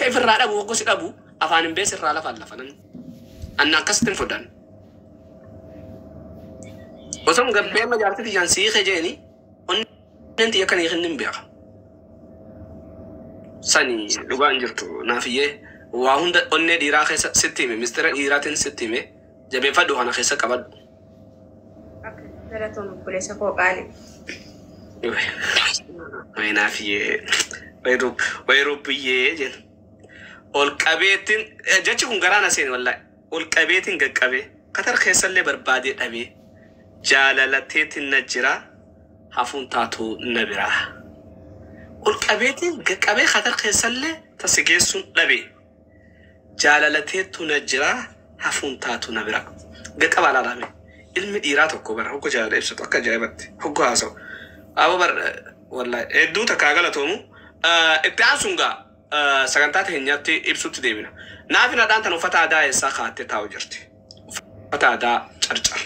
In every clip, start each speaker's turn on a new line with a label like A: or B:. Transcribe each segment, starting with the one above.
A: Ifirraa dhabu hoggosi dhabu afaan hin beesirraa lafaan lafa namni. Anna akkasitti hin fudhan. Osoo gabbee amma jaartii tiyyaan siike jeeni onneen tiyya kan hiikin hin beeka. Sani dhugaa hin jirtu naafiyyee waa hunda onnee dhiiraa keessa sitti hime, mistira dhiiraatiin sitti hime, jabeeffadhu, kana keessa qabadhu.
B: Galatoon obboleessa koo qaali.
A: Way naafiyyee, way rubbiyyee jenna. Ol qabeetiin jechi kun garaa na seeni wallahi. Ol qabeetiin qaqqabee Qatar keessallee barbaadee dhabee jaalalateetiin na jira hafuun taatu na biraa. Ol qabeetiin qaqqabee Qatar keessallee tasi geessuun dhabee jaalalateetu na jira hafuun taatu na bira. Qaqqabaa laalame. Ilmi dhiiraa tokko bara hogga jaalala ibsatu akka ajaa'ibatti hogga haasa'u. Aboo bar wallahi hedduu takkaa galatoomu. Itti aansuun gaa sagantaa teenyatti ibsutti deebina. Naafi nadhaan tan uffata aadaa eessaa kaa'attee taa'u jirti? Uffata aadaa Carcar.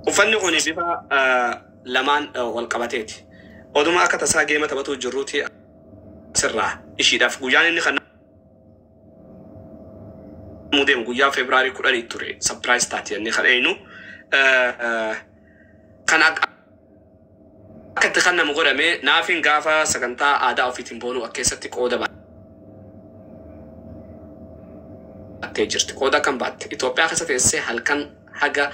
A: Uffanni kun bifa lamaan wal qabateeti. Oduma akka tasaa geema taphatuu jirruuti asirraa ishiidhaaf guyyaan inni kan deemu guyyaa Febraarii 10 ture, surprise taati jennee kan eenyu kan akka itti kan nama godhame. Naafiin gaafa sagantaa aadaa ofiitiin boonuu akka keessatti qooda baattee jirti. Qooda kan baatte Itoophiyaa keessa teessee halkan haga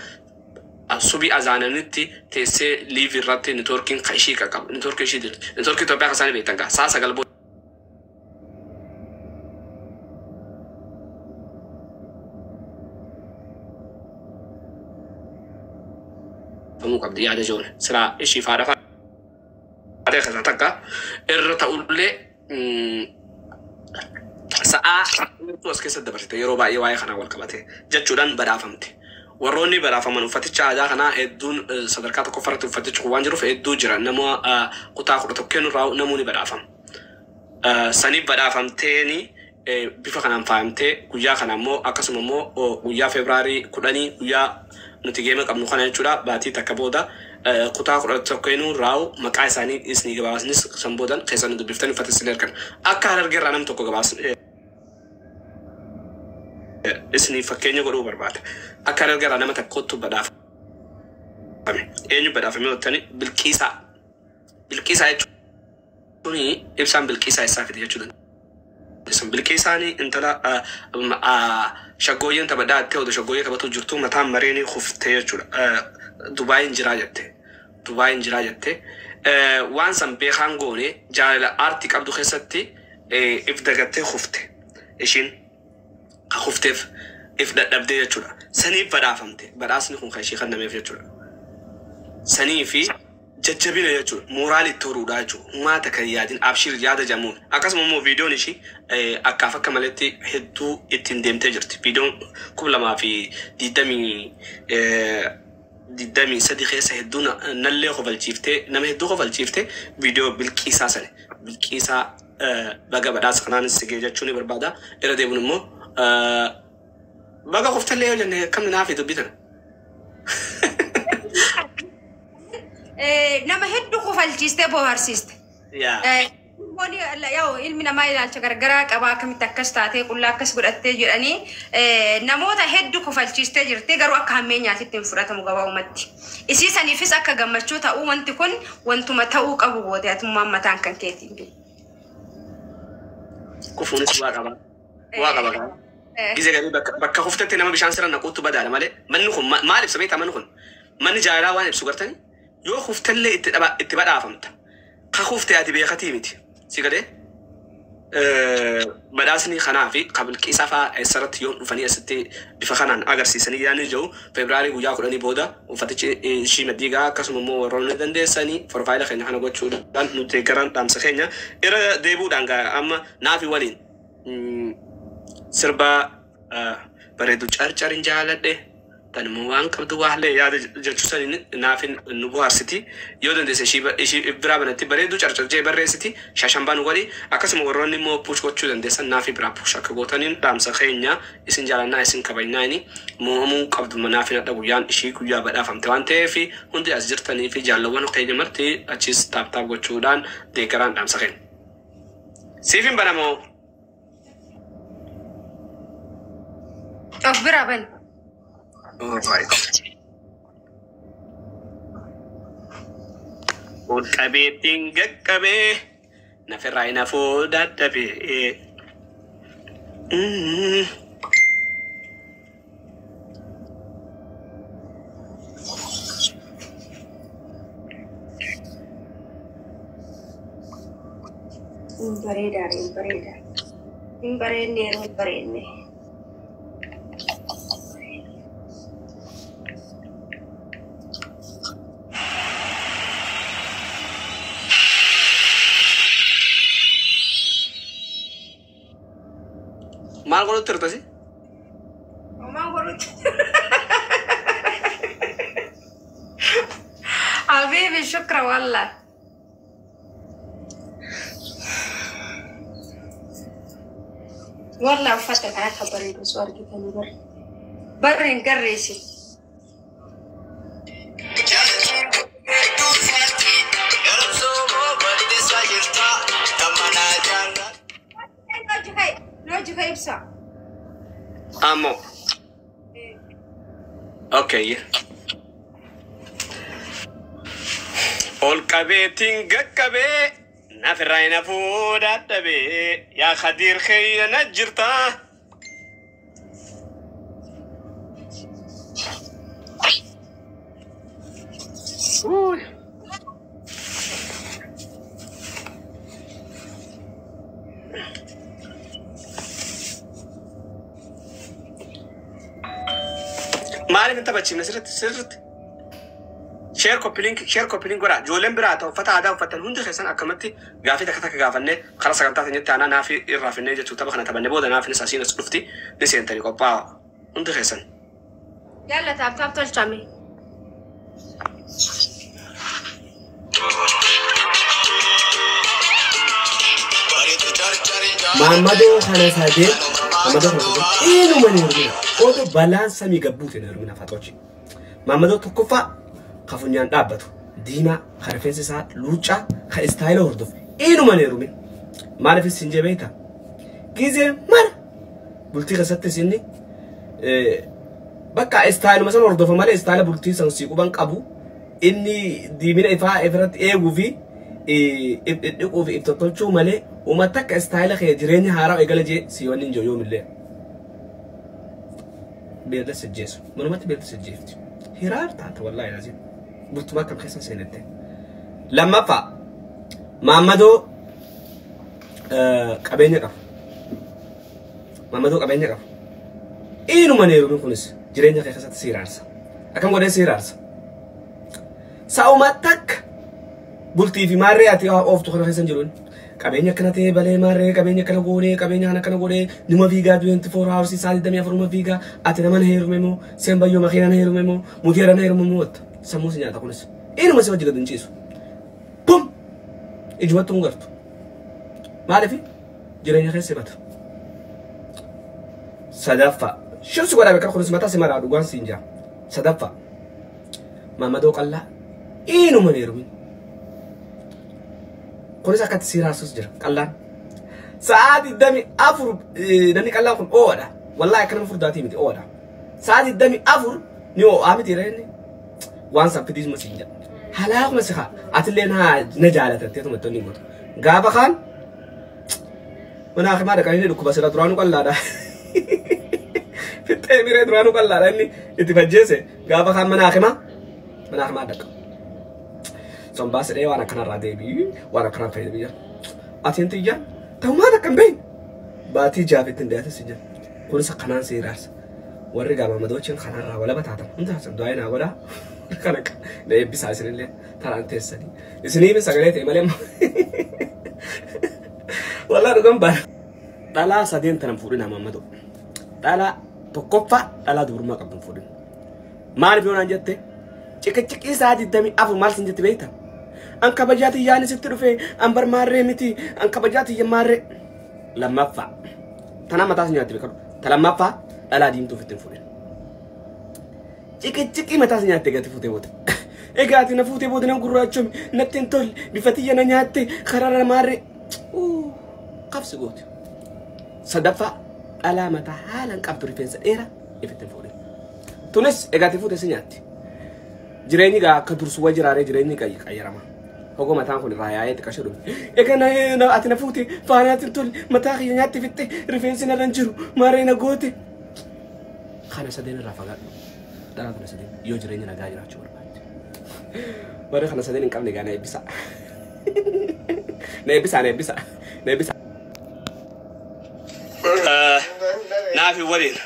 A: subii azaananitti teessee live irratti networkiin kan ishii qaqqabu. Networkii ishii jirti. Networkii Itoophiyaa keessa ni beektan gaa sa'a 9 booda qabdi yaada jiruun silaa ishii faadha faadha keessa takka irra ta'ullee sa'aa hedduu as keessa dabarsite yeroo baay'ee waa'ee kanaa wal qabate jechuudhaan badhaafamte. Warroonni badhaafaman uffaticha aadaa kanaa hedduun sadarkaa tokkoffaarratti uffatichi kun waan jiruuf hedduu jira. Nama kutaa 11 irraa namuu ni badhaafama. Saniif badhaafamteeni bifa kanaan faayamtee guyyaa kana immoo akkasuma immoo guyyaa Febraarii 10 guyyaa nuti geema qabnu kana jechuudha, baatii takka booda kutaa 11 irraa maqaa isaanii isinii gabaasnis san boodan keessan dubbiftanii uffata isin ergan. Akka Harargee irraa nam tokko gabaas isinii fakkeenya godhuu barbaada. Akka Harargee irraa nama tokkotu badhaafame. Eenyu badhaafame jettanii? Bilqiisaa. Bilqiisaa jechuun ibsaan Bilqiisaa isaa fide jechuudha. Bilqiisaan intala shaggooyyeen taphadhaa oduu shaggooyyee taphatu jirtu mataan mareenii kuftee jechuudha. Dubaayin jiraa jette. Dubaayin jiraa jette. Waan san beekaan goone jaalala aartii qabdu keessatti if dagattee kufte. Ishiin kufteef if dadhabdee jechuudha. Saniif badhaafamte. Badhaasni kun kan ishii kennameef jechuudha. Sanii fi jajjabina jechuudha. Moral itti horuudha jechuudha. Humaata kan yaadin abshir yaada jamuun. Akkasuma immoo viidiyoon ishii akkaaf akka maletti hedduu ittiin deemtee jirti. Viidiyoon 2023 keessa hedduu nallee kofalchiiftee, nama hedduu kofalchiiftee viidiyoo Bilqiisaa sani. Bilqiisaa baga badhaasa kanaan si ga'e jechuu ni barbaada. Irra deebiin immoo baga koftallee yoo jenne akkam naa fi dubbii tana.
B: Nama hedduu kofalchiistee bohaarsiiste. Wanni yaa'u ilmi namaa ilaalcha gargaraa qaba, akkamitti akkas taatee qullaa akkas godhattee jedhanii namoota hedduu kofalchiistee jirti, garuu akka hammeenyaatitti hin fudhatamu gabaabumatti. Isii saniifis akka gammachuu ta'uu wanti kun wantuma ta'uu qabu goote atummaan mataan kan keetiin.
A: Kufuunis waa qaba. Waa qaba qaba. Gizee garii bakka kuftetti nama bishaan sirra naquutu badaadha malee manni kun maal ibsa beektaa? Manni kun manni jaalalaa waan ibsu gartanii yoo kuftellee itti badhaafamta. Ka kufte ati beekatii miti. Si galee badhaasni kanaa fi kabilqiisaa fa'aa eessarratti yoon dhufanii asitti bifa kanaan agarsiisanii yaadni jiru Febraarii guyyaa 10 booda uffatichi ishii maddiigaa. Akkasuma immoo warroonni dandeessanii profile keenya kana gochuudhaan nuti deeggaran dhaamsa keenya irra deebi'uudhaan gaa amma naafi waliin sirba bareedu Carcarin jaaladhe. Tanimmoo waan qabdu waallee yaada jechuu saniin naafin nu bohaarsiti. Yoo dandeesse ishii biraa banatti bareedu carcarjee barreessiti. Shashambaa nu godhi. Akkasuma warroonni immoo push gochuu dandeessan naafi biraa push akka gootaniin dhaamsa keenya. Isin jaalannaa, isin kabajnaani. Mo'amuu qabdu naafin hadha guyyaan ishii guyyaa badhaafamte waan ta'eef hundi as jirtanii fi jaallawwan keenya marti achis tap tap gochuudhaan deeggaraan dhaamsa keenya. Siif hin banamoo?
B: Of biraa bani.
A: Alright. Ol qabeettiin qaqqabee nafirraa hin hafuu dadhabee.
B: Hin bareedaa, hin bareedaa. Hin bareedne yeroo hin bareedne.
A: Maal godhutti turtasi?
B: Homaan godhutti. Habibi, shukra wallah. Wallah uffata kana akka bareedu osoo argitanii barri. Barri hin garreessi. Hojii ka'e ibsa.
A: Ammoo. Okay. Ol qabeetiin qaqqabee nafirraa hin hafuu dadhabee yaa Khadiir keeyya na jirtaa. Maaliif hin taphachiifne sirriitti sirriitti? Share copy link, share copy link godhaa. Ijoolleen biraa ta'u uffata aadaa uffatan hundi keessan akkamatti gaafii takka takka gaafannee karaa sagantaa keenyatti aanaa naafii irraa finnee jechuu tapha kana taphannee booda naafinis asiin as dhufti ni seentanii qophaa'a hundi keessan.
B: Yalla tap tap tolchame.
C: Maammadoo kana sadeen, Maammadoo kana sadeen eenyuma ni hirmina. Odoo balaan samii gabbuute ni hirmina faxoochi. Maammadoo tokkoffaa ka funyaan dhaabbatu diimaa ka rifeensi isaa luuccaa ka istaayila hordofu eenyuma ni hirmina. Maaliif isin jee beektaa? Gizee mara bultii keessattis inni bakka istaayiluma sana hordofa malee istaayila bultii san sii quban qabu inni diimina ifaa ifirratti eeguu fi if dhidhiquu fi if tottolchuu malee uummata akka istaayila kee jireenya haaraa eegala jee si wanni hin jiru yoomillee. Beelda sijjeessu. Manumatti beelda sijjeefti. Hiraar taata wallaahi laziim. Bultumaa akkam keessa seenette. Lammaffaa Maammadoo qabeenya qabu. Maammadoo qabeenya qabu. Eenyuma neeruun kunis jireenya kee keessatti si hiraarsa. Akkam godhee si hiraarsa? Sa'uma takka bultii fi maarree ati ooftu kana keessa hin jiruun. Qabeenya akkana ta'ee balee maarree qabeenya akkana goonee qabeenya kana akkana godhee numa fiigaa 24 hours isaa 24 numa fiigaa ati nama na heerume moo seen bayyoo makiina na heerume moo muteera na heerume moo watta sammuu si nyaata kunis. Eenyuma si wajji gad hin ciisu. Bum! Ijumatti hin gartu. Maaliif jireenya keessa himata. Sadaffaa. Shibsi godhaa beekaa kunis mataa si maraa dhugaan siin jaa. Sadaffaa. Maammadoo qallaa eenyuma hin heerumin. Kunis akkatti si raarsus jira qallaan. Sa'aa 24 namni qallaan kun oo'adha. Wallaahi akka nama furdaatii miti oo'adha. Sa'aa 24 ni oo'aa miti inni. Waan san fidiisuma siin jedha. Halaakuma si haa. Atillee na jaalatattee tuma itti gootu. Gaafa kaan mana hakimaa dhaqanii ni dhukkuba sila duraanuu qallaadha. Fixee miree duraanuu qallaadha inni itti fajjeese gaafa kaan mana hakimaa dhaqa. Sombaa sidhee waan akkanarraa deebii waan akkanaa fayyada biyya. Atiin xiyyaa ta'umaan akkam beeyin. Baatii jaafitti hin dhiyaate si jira. Kunis akkanaan si hiraarsa. Warri gaama madochiin kanarraa walaba taatan hundi hasan du'aa naa godhaa. Kana na eebbisaa isinillee taraan teessanii. Isiniif sagalee ta'e malee. Wallaa dhugan baana. Dhalaa sadeen tanan fuudhin Maammadoo. Dhalaa tokkoffaa dhalaa dubrummaa qabdu hin fuudhin. Maaliif yoo naan jette ciqiciqii isaa 24 maal sin jette beekta? An kabajaa tiyyaan sitti dhufe an barmaarree miti an kabajaa tiyya maarree. Lammaffaa tana mataas nyaatti beekadu. Ta lammaffaa dhalaa diimtuu ofitti hin fuudhin. Ciqiciqii mataas nyaatte gati fuutee booda. Egaa ati na fuutee booda nan gurraachome natti hin tolle bifa tiyya na nyaatte karara maarree. Qabsi gooti. Sadaffaa dhalaa mataa haalaan qabdu rifeensa dheeraa ofitti hin fuudhin. Tunis egaa ati fuute si nyaatti. Jireenyi gaa akka dursuwa jiraaree jireenyi qayyarama. Hogoo mataan kun irraa yaa'ee xiqqasho dhume. Egaa na ati na fuute faanaatti hin tolle mataa kiyya nyaatti fixxe rifeensi narra hin jiru maarree na goote. Kana sadeen irraa fagaadhu. Dhalaa kana sadeen yoo jireenya nagaa jiraachuu barbaadde. Warri kana sadeen hin qabne gaa na eebbisa. Na eebbisa na eebbisa na eebbisa.
A: Naafi waliin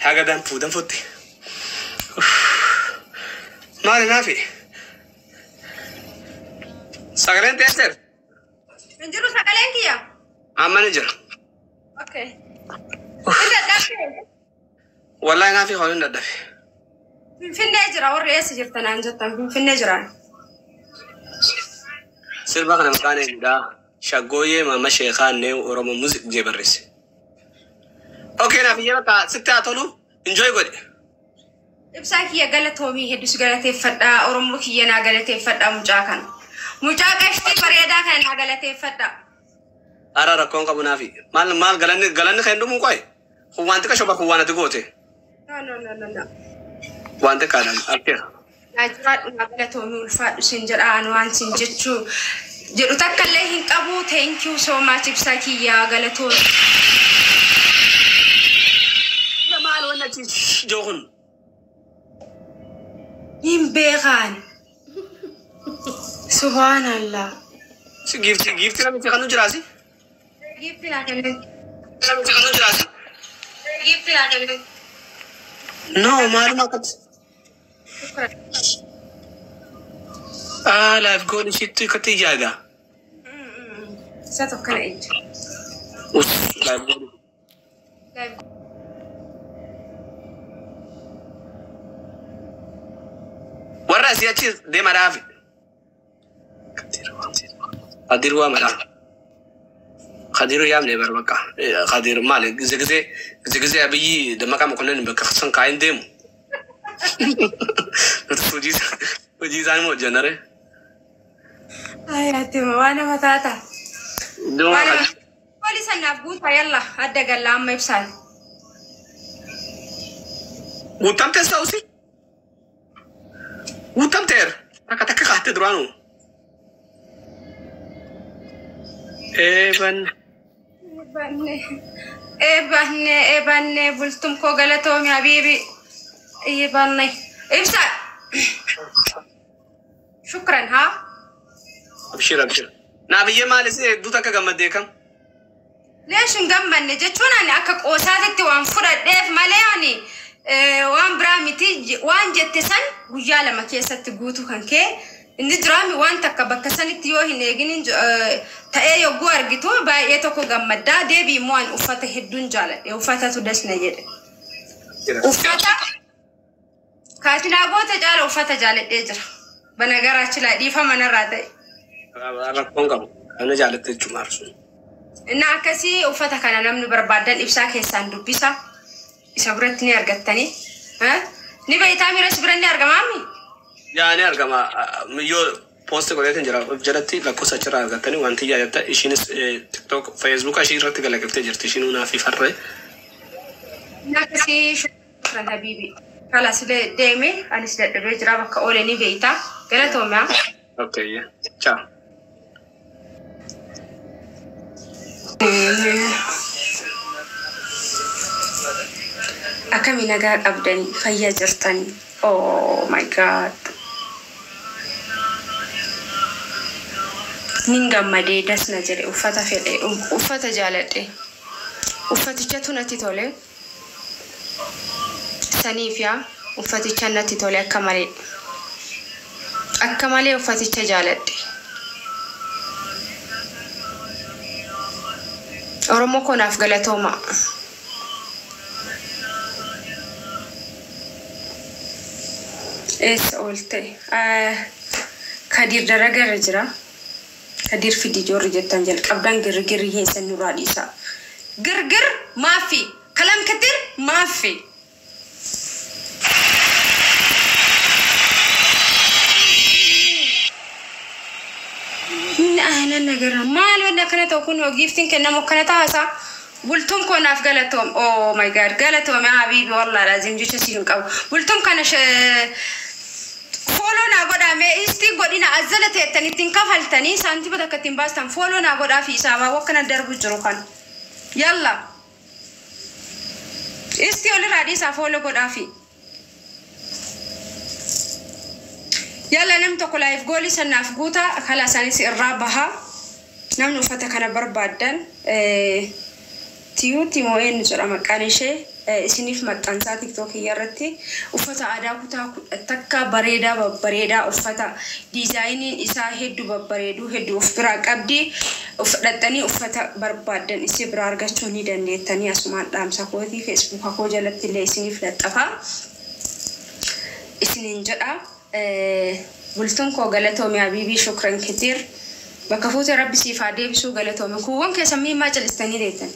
A: haga danfuu danfutti. Maali naafi? Sagaleen teesseer?
B: Hin jiru sagaleen kiyya?
A: Amma ni jira.
B: Okay. Hin dadhabde?
A: Wallahi naafi hoolin hin dadhabe.
B: Finfinnee jira warri eessa jirtan aan jettan Finfinnee jiraan.
A: Sirba kana maqaan eenyudha? Shaggooyyee Maama Sheekaa Neew Oromoo Muuziq jee barreesse. Okay naaf iyyee bakka sitti haa tolu enjoy godhi.
B: Ibsaa kiyya galatoomii hedduu si galateeffadha. Oromoo kiyya naa galateeffadha mucaa kana. Mucaa qashtii bareedaa kana naa galateeffadha.
A: Ara rakkoon qabu naafi. Maal maal galanni galanni kan dhumuu qoy. Kun waan xiqqaa shoba kun waan ati goote.
B: No no no no no.
A: Waan xiqqaadhaan akka.
B: Naa jiraadhu naa galatoomii ulfaadhu sin jedha ani waan sin jechuu jedhu takka illee hin qabu. Thank you so much ibsaa kiyya galatoomii.
A: Maal wanna achi jookun.
B: Hin beekaan. Subhaanallah.
A: Si giifti giifti namichi kan nu jiraasi?
B: Giifti naa kennan.
A: Namichi kan nu jiraasi?
B: Giifti naa kennan.
A: No maaluma akkatti.
B: Shukran.
A: Ah life goal ishiitti akkatti yaada.
B: Isa tokko na ija.
A: Life goal.
B: Life
A: Warra asii achi deema dhaafi. Kadir waa mala. Kadir yaamne bar bakka. Kadir maali gize gize gize gize Abiyyi Dammaqaa Mokonnin bakka san kaa'in deemu. Hojii hojii isaanii moo hojjannare?
B: Ay, ati waan nama taata.
A: Deema
B: Waan nama
A: Kadir.
B: Oli sanaaf guutaa yalla adda galla amma ibsaan.
A: Guutamtee sa'usi? Guutamteer. Takka takka kaatte duraanuu. Eeban.
B: Eebanne eebanne eebanne bultum koo galatoomi habiibi. Eebanne. Ibsa. Shukran haa.
A: Abshir abshir. Naa biyyee maali si hedduu takka gammaddee kam?
B: Leesh hin gammanne jechuun ani akka qoosaatitti waan fudhadheef malee ani waan biraa miti waan jette san guyyaa lama keessatti guutuu kan kee inni jiraami waan takka bakka sanitti yoo hin eegin ta'ee yogguu argitu baay'ee tokko gammaddaa deebii immoo ani uffata hedduun jaaladhe uffatatu dasna jedhe. Uffata kaatinaa goota caala uffata jaaladhee jira. Bana garaachi laa dhiifama narraa ta'e.
A: Rakkoon qabu. Kana jaalatte jechuun maarsu.
B: Inni akkasii uffata kana namni barbaadan ibsaa keessaan dubbisa. Isa biratti ni argattanii. Ni beektaa miiras bira ni argamaami?
A: Yaa ni argama. Yoo poosti godheetiin jira of jalatti lakkoofsa achirraa argattanii wanti yaadatta ishiinis TikTok Facebook ishii irratti galaqiftee jirti ishiin naaf farree.
B: Inni akkasii shukran habiibi. Kalas deeme anis dadhabee jira bakka oole ni beektaa. Galatoomaa.
A: Okay, ciao.
B: Akkami nagaa qabdanii fayyaa jirtanii. Oh my God. Nin gammadee dasna jedhe uffata fedhe uffata jaaladhe. Uffatichatu natti tole. Saniif yaa uffaticha natti tole akka malee. Akka malee uffaticha jaaladhe. Oromoo konaaf galatooma. Eessa oolte? Kadiir daragarra jira. Kadiir fidi joorri jettan jalqabdan girgirri keessan nurraa dhiisa. Girgir maafi. Kalam katir maafi. Aanan nagara maal wanni akkana ta'u kun giiftiin kennamu akkana taasa. Bultuun koo naaf galatoom. Oh my God, galatoome habiibi, wallahi laazim jecha si hin qabu. Bultuun kana follow naa godhaa mee, istiin godhina azzala teettan ittiin kafaltanii saantima takka ittiin baastan, follow naa godhaa fi isaa baawwa akkana darbu jiru kan. Yalla. Istii olirraa dhiisaa, follow godhaa fi. Yalla, namni tokko live goalii sanaaf guutaa, kalaa isaanis irraa bahaa. Namni uffata kana barbaaddan tiyuu timoo eenyu jedha maqaan ishee, isiniif maxxansaa TikTokii irratti. Uffata aadaa kutaa 11 bareedaa babbareedaa, uffata diizaayiniin isaa hedduu babbareeduu hedduu of biraa qabdi. Fudhattanii uffata barbaaddan isii biraa argachuu ni dandeettanii. Asumaan dhaamsa kootii Facebooka koo jalatti illee isiniif laxxafaa isiniin jedha. Bultuun koo galatoome habiibii, shukran kitiir. Bakka fuute Rabbi siif haa deebisuu, galatoome. Kuuwwan keessan miimaa calistanii deettan.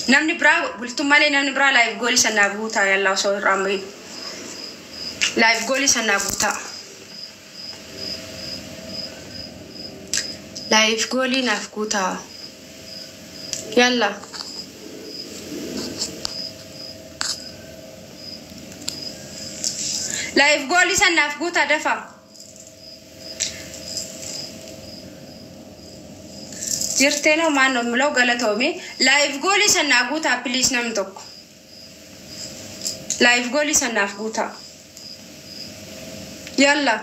B: Namni biraa bultuun malee namni biraa live goalii sanaa guutaa, yallaa, osoo irraa hin. Live goalii sanaa guutaa. Live goalii naaf guutaa. Yalla. Live goalii sanaaf guutaa dafa. Jirteenoo maannoo miloo, galatoome. Live goalii sanaa guutaa please, namni tokko. Live goalii sanaaf guutaa. Yalla.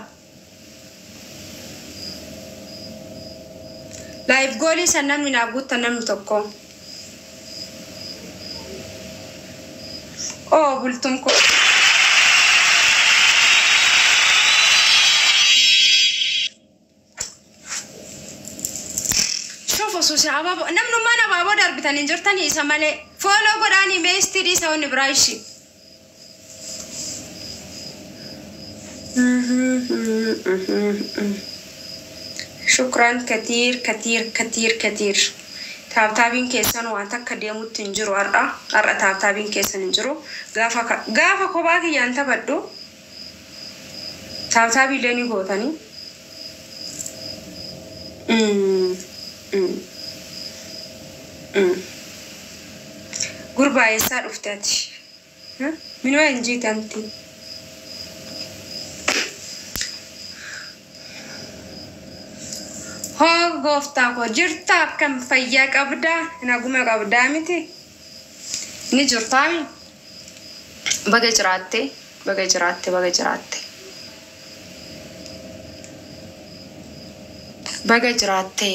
B: Live goalii san namni naa guutta, namni tokko. Oo, bultuun koo. Shuuf osoo si abaaboo namnummaan abaaboo darbitanii hin jirtanii isa malee, follow godhaanii mee, istii dhiisa, wanni biraa ishii. Shukran katiir katiir katiir katiir. Tap tapiin keessan waan takka deemutti hin jiru har'a. Har'a tap tapiin keessan hin jiru. Gaafa kophaa kiyyaan taphadhu tap tapii illee ni gootanii. Gurbaa, eessaa dhufte ati? Minoo hin jiitanti. Hoo gooftaa koo, jirta? Akkam, fayyaa qabdaa? Naguma qabdaa miti? Ni jirtaami? Baga jiraatte, baga jiraatte, baga jiraatte. Baga jiraatte.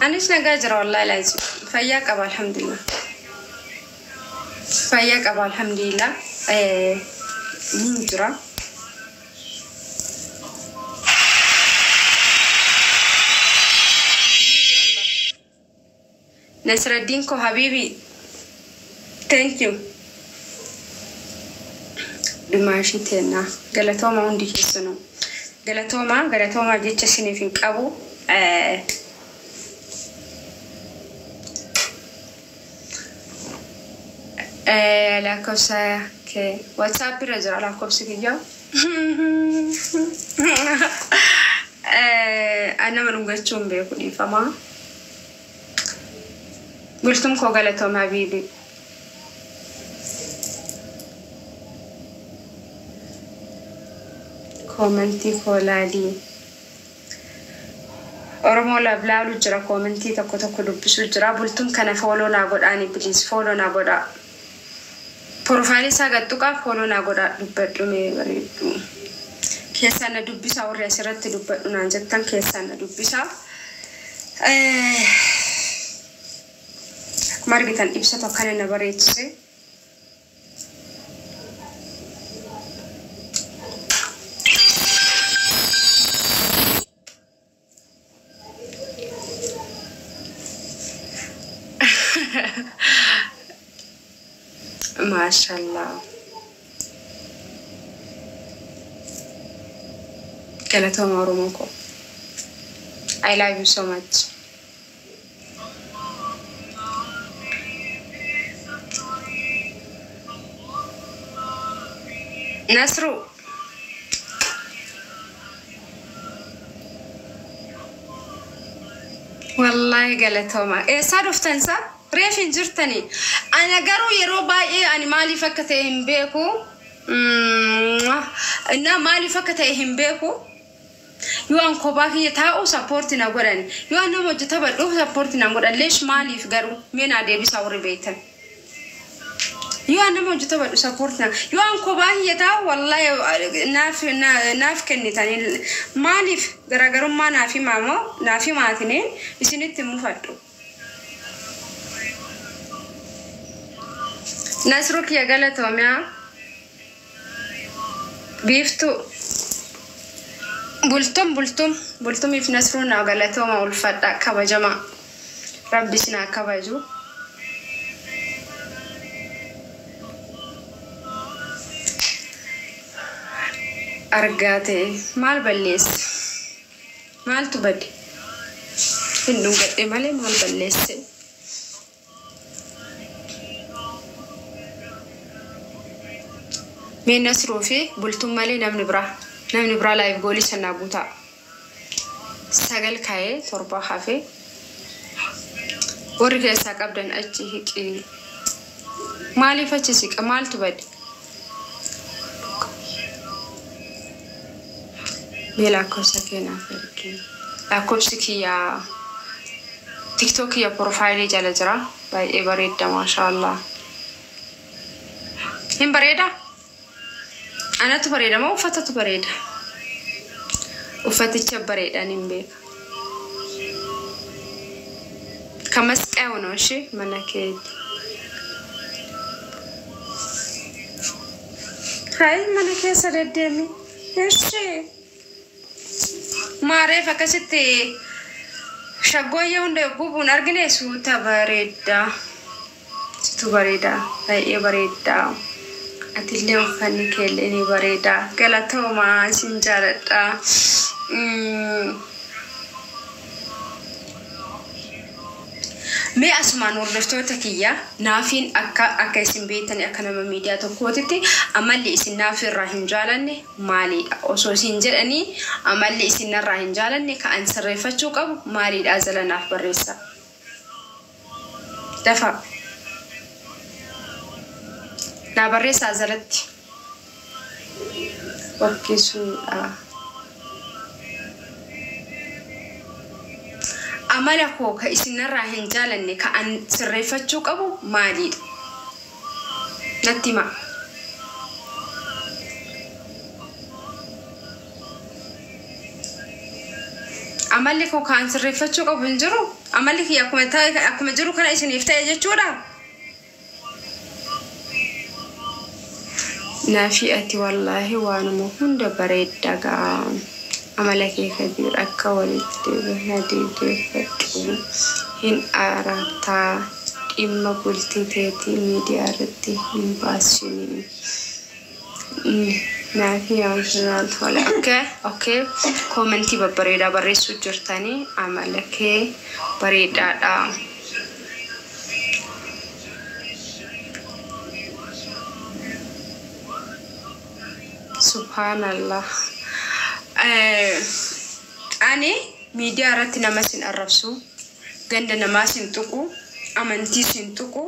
B: Anis nagaa jira wallahi laazim. Fayyaa qaba, alhamdulillah. Fayyaa qaba, alhamdulillah. Nin jira. Nasraddiin ko habibi. Thank you. Dhumaashii teennaa. Galatooma hundi keessanuu. Galatooma, galatooma, jecha isiniif hin qabu. Lakkoofsa kee WhatsApp irra jira lakkoofsi kiyya. Nama dhungachuu hin beeku, dhiifamaa. Bultuun koo galatooma habiibi. Commentii koo laalii. Oromoo laalu jira, commentii tokko tokko dubbisuu jira. Bultuun kana follow naa godhaani please, follow naa godhaa. Profileii isaa gattuqaa, follow naa godhaa, dubbadhu mee bareeddu. Keessaan na dubbisaa, warri asirratti dubbadhu naan jettan keessaan na dubbisaa. Akkuma argitan ibsatu akkana na bareechise. Maashaallah. Galatooma Oromoo koo. I love you so much. Nasru. Wallaahi galatooma. Eessaa dhuftan sa? Reef hin jirtani. Ana garuu yeroo baay'ee ani maaliif akka ta'e hin beeku. Na maaliif akka ta'e hin beeku. Yoo an kophaa kiyya taa'u support na godhan. Yoo an nama hojii taphadhu support na godhan. Leesh maaliif garuu mee naa deebisaa warri beektan. Yoo an nama hojii taphadhu support na. Yoo an kophaa kiyya taa'u wallaahi naaf kennitanii maaliif garaagarummaa naaf himaa moo naaf himaatinee isinitti hin mufadhu. Nasruu kiyya galatoomiyaa. Biiftuu. Bultum bultum bultumiif Nasruu naa galatooma ulfadha kabajama. Rabbi isin haa kabaju. Argaa ta'e maal balleesse? Maaltu bade? Hin dhungadhe malee maal balleesse? Mee Nasruu fi bultum malee namni biraa. Namni biraa live goolii sanaa guutaa. 9 kaa'ee 7 hafee. Warri keessaa qabdan achi hiqii. Maaliif achi siqa? Maaltu bade? Mee lakkoofsa kee naaf ergi. Lakkoofsi kiyyaa TikTok kiyya profile jala jira. Baay'ee bareedda maashaallah. Hin bareedaa? Anatu bareeda moo uffatatu bareeda? Uffaticha bareedhaan hin beeka. Kan masqaa ነው እሺ mana keeti. Hai mana keessa deddeemi. Eshi. Maareef akkasitti shaggooyyee hunda yogguu argine suuta bareeda. Situ bareeda. Baay'ee bareeda. Atillee uffanni keellee ni bareeda. Galatoomaa isin jaaladha. Mee asumaan hordoftoota kiyya naafiin akka isin beektani akka nama miidiyaa tokkootitti amalli isin naafii irraa hin jaalanne maalidha? Osoo isin jedhanii amalli isin irraa hin jaalanne ka'an sirreeffachuu qabu maalidha? Jala naaf barreessa. Dafa. Naa barreessaa jalatti. Wakkisuudha. Amala koo ka isinirraa hin jaalanne ka an sirreeffachuu qabu maalidha? Natti himaa. Amalli koo ka an sirreeffachuu qabu hin jiru? Amalli kiyya akkuma jiru kana isiniif ta'e jechuudha? Naafi ati wallaahi waanuma hunda bareedda gaa. Amala kee kabiir akka walitti deebi'uu hin aarataa dhimma bultii teetii miidiyaa irratti hin baasinii. Naafi yaa'u tola. Okay, okay. Koomentii babbareedaa barreessuu jirtanii amala kee bareedaadha. Subhaanallah. Ani miidiyaa irratti nama sin arrabsu, ganda namaa sin tuqu, amantii sin tuqu,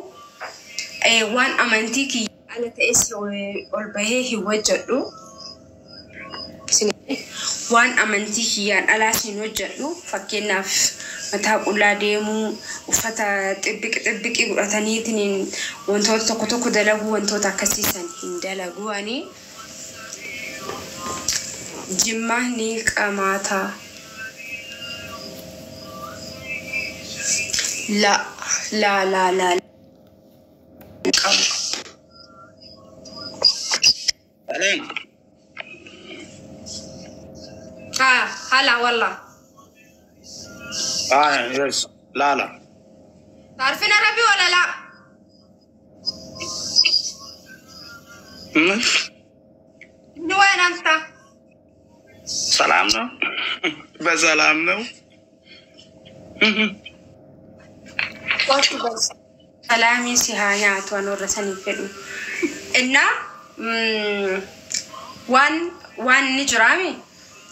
B: waan amantii kiyya ala ta'es ol bahee hin hojjedhu. Waan amantii kiyyaan alaa sin hojjedhu fakkeenyaaf mataa qullaa deemuu, uffata xibbiqi godhataniitiin wantoota tokko tokko dalaguu wantoota akkasiisan hin dalagu ani. Jimma ni qamaata. La la la la qabu.
D: سلام.
B: ها هلا والله.
D: Yes, لا لا.
B: تعرفين عربي ولا لا؟
D: مم.
B: من وين انت؟
D: ሰላም ነው፣ በሰላም ነው።
B: Salaamiin si haa nyaatu waan warra saniif fedhu. Innaa waan ni jiraami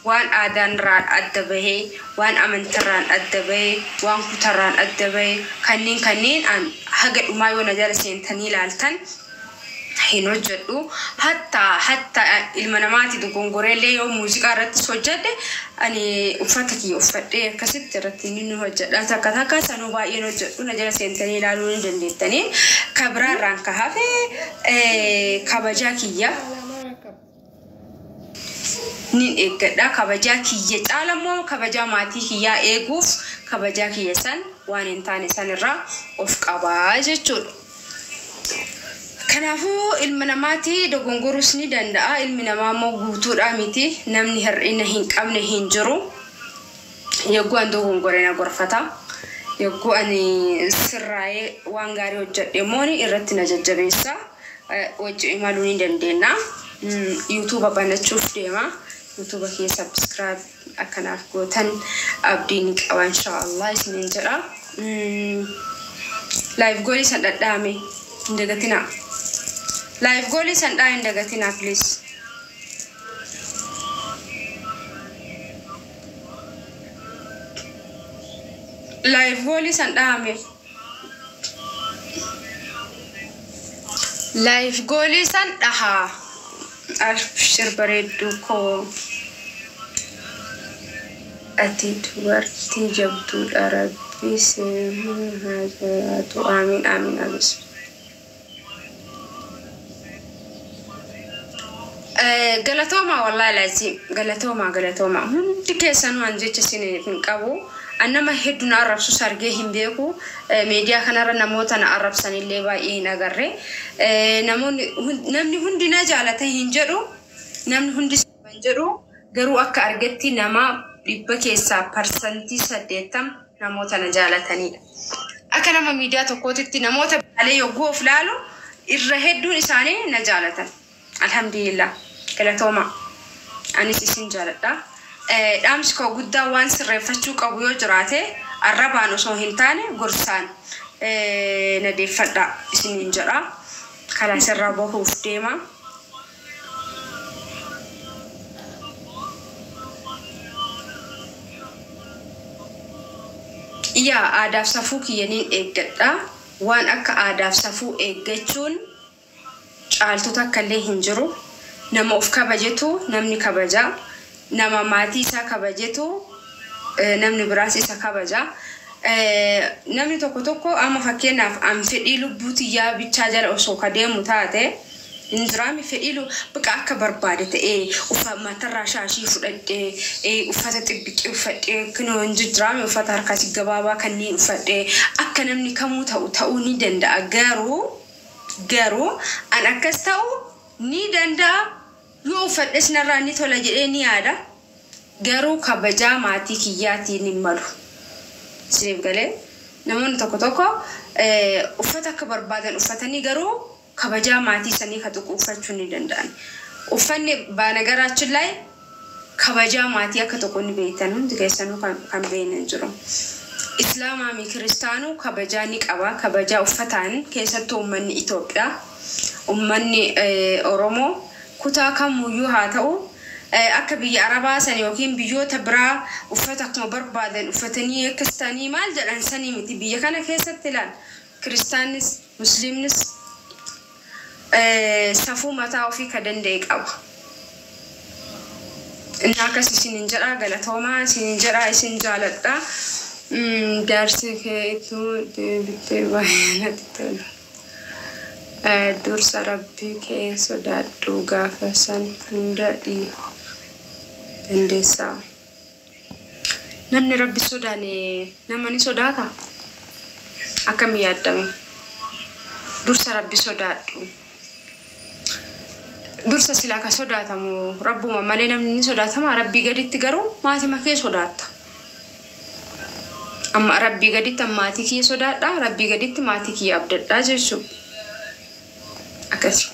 B: waan aadaanirraan adda bahee, waan amantirraan adda bahee, waan kutarraan adda bahee, kanneen an haga dhumaa yoo na jala seentanii ilaaltan hin hojjedhu. Hatta ilma namaati dogongoreellee yoo muuziqaa irrattis hojjedhe, ani uffata kiyya uffadhee akkasitti irratti ni hojjedha. Takka takka sanuu baay'een hojjedhu, na jala seentanii ilaaluu ni dandeettanii. Ka biraarraan ka hafe kabajaa kiyya nin eeggadha. Kabajaa kiyya caala immoo kabajaa maatii kiyyaa eeguuf kabajaa kiyya san waan hin taane san irraa of qabaa jechuudha. Kanaafuu ilma namaati dogongorus ni danda'a. Ilmi namaa immoo guutuudha miti. Namni hir'ina hin qabne hin jiru. Yogguu an dogongore na gorfata. Yogguu ani sirraa'ee waan gaarii hojjedhe immoo irratti na jajjabeessa. Wajji imaluu ni dandeenya. YouTube banachuuf deema. YouTube kiyya subscribe akkanaaf gootan abdii ni qaba, inshaallah isiniin jedha. Live goalii san dhadhaame hin dagatinaa. Live goalii san dhaa hin dagatinaa, please. Live goalii san dhaame. Live goalii san dhahaa. Abshir bareedduu koo. Ati dubartii jabduudha, Rabbi si haa jiraatu. Amiin, amiin, amiin. Galatooma, wallahi laazim galatooma, galatooma hundi keessanuu. An jecha isin hin qabu. An nama hedduu na arrabsus argee hin beeku. Miidiyaa kanarra namoota na arrabsanillee baay'ee hin agarre. Namoonni, namni hundi na jaalata hin jedhu, namni hundi hin jedhu, garuu akka argetti nama 100 keessaa 80% namoota na jaalatanidha. Akka nama miidiyaa tokkootitti namoota baalee yogguu of laalu irra hedduun isaanii na jaalatan. Alhamdulillah. Galatooma. Anis isin jaaladha. Dhaamsi koo guddaa waan sirreeffachuu qabu yoo jiraate arrabaan osoo hin taane gorsaan na deeffadha isiniin jedha. Karaa sirraa bahuuf deema. Yaa, aadaaf safuu kiyyaniin eeggadha. Waan akka aadaaf safuu eeggachuun caaltota akka illee hin jiru. Nama of kabajetu namni kabaja. Nama maatii isaa kabajetu namni biraas isa kabaja. Namni tokko tokko amma fakkeenyaaf an fedhii lubbuu tiyyaa bichaa jala osoo ka deemu taate hin jiraami, fedhii baqa akka barbaade ta'ee uffata matarraa shaashii fudhadhee, uffata xibbiqii uffadhee, kunoo hin jijjiraami, uffata harkaasi gabaabaa kanneen uffadhee akka namni kamuu ta'u ta'uu ni danda'a, garuu an akkas ta'u ni danda'a, yoo uffadhes narraa ni tola jedhee ni yaada, garuu kabajaa maatii kiyyaatiin hin malu. Isiniif galee? Namoonni tokko tokko uffata akka barbaadan uffatanii garuu kabajaa maatii sanii ka tuqu uffachuu ni danda'an. Uffanni baanagaraachin ላይ kabajaa maatii akka tokko ni beektan, hundi keessanuu kan beeknan jiru. Islaamaa fi kiristaanuu kabajaa ni qaba. Kabajaa uffataan keessattuu uummanni Itoophiyaa, uummanni Oromoo kutaa kamuyyuu haa ta'u, akka biyya Arabaa san yookiin biyyoota biraa uffata akkuma barbaadan uffatanii akkas ta'anii maal jedhan sanii miti. Biyya kana keessatti ilaal, kiristaannis musliimnis safuu mataa ofii ka danda'e qaba. Inni akkas isinin jedha, galatoomaa isinin jedha, isin jaaladha. Jaarsi keetu deebitee baay'ee natti tola. Dursa Rabbii kee sodaadhu, gaafa san hunda dandeessaa. Namni Rabbi sodaane nama ni sodaata? Akkam yaaddame? Dursa Rabbi sodaadhu. Dursa silaa ka sodaatamu Rabbuma malee namni ni sodaatama. Rabbii gaditti garuu maatima kee sodaatta. Amma Rabbii gaditti maatii kiyya sodaadha. Rabbii gaditti maatii kiyya abdadhaa jechuudha. Akkasi.